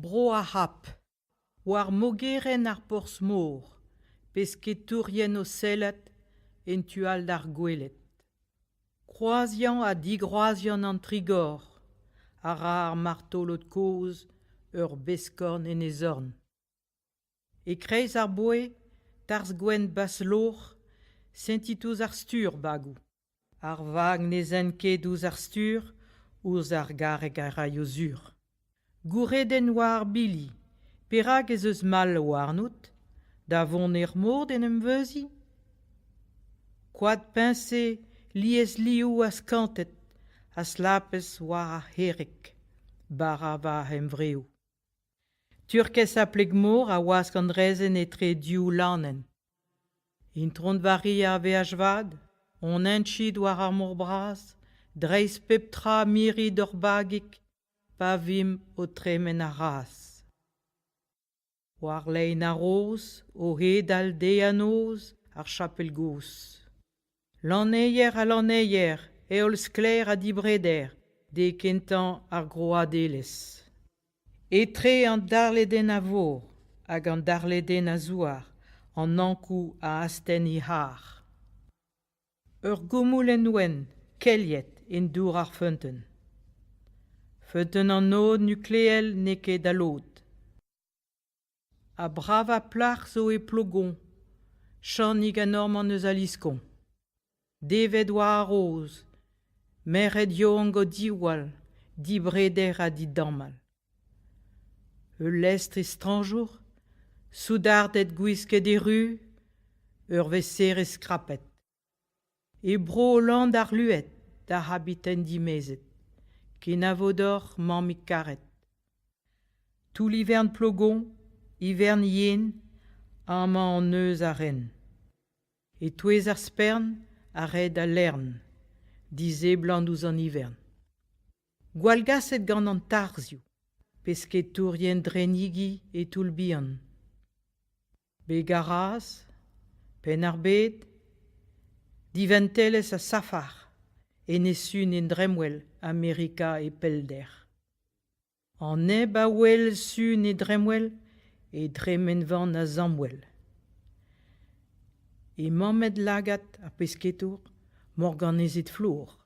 Bro ar C'hab. War mogerenn ar porzh-mor, pesketourien o sellet en tu all d'ar goueled. Kroaziañ ha digroaziañ an trigor a ra ar martolod kozh ur beskorn en e zorn. E-kreiz ar boe, tarzh gwenn bas-lor, sentit ouzh ar stur, bagoù. Ar vag ne sent ket ouzh ar stur, ouzh ar garreg a raio sur. Gourredenn war ar bili, perak ez eus mall warnout da vont er mor d'en em veuziñ ? Koad peñse liesliv ha skañtet a stlapez war ar c'herreg, bara va huñvreoù. Turkez ha pleg-mor a wask an draezhenn etre div lanenn. Intron Varia a veaj vat, hon henchit war ar mor bras, dreist pep tra mirit hor bagig pa vimp o tremen ar raz. War lein ar roz, o hedal deiz ha noz, ar chapel gozh. Lanneier ha lanneier, heol sklaer ha dibreder, deiz kentañ ar grouadelezh. Etre an darledenn a vor hag an darledenn a zouar, an Ankou a astenn e c'har. Ur goumoulenn wenn, kelliet en dour ar feunteun. Feunteun an nod nukleel n'eo ket da lod. Ha bravañ plac'h zo e Plogoñ, Chanig an Normand eus a Liskoñ. Devet war ar roz, merc'hed yaouank o diwall, dibreder ha didamall. Ul lestr estrañjour, soudarded gwisket e ruz, ur veserez skrapet. E Bro-Holland arluet d'ar c'habiten dimezet, kenavo deoc'h mammig karet. Toull-ivern Plogoñ, ivern yen, amañ an neuz a ren. E-touez ar spern a red al lern, diseblant ouzh an ivern. Gwallgaset gant an tarzhioù, pesketourien drenigi e toull bihan. Beg ar Raz, Penn-ar-Bed, diventelezh ha safar, Enez-Sun en dremmwel, Amerika e pellder. An neb a wel sun e dremmwel, e dremenvan a zamwel. Emañ met lagad ar pesketour morganezed flour.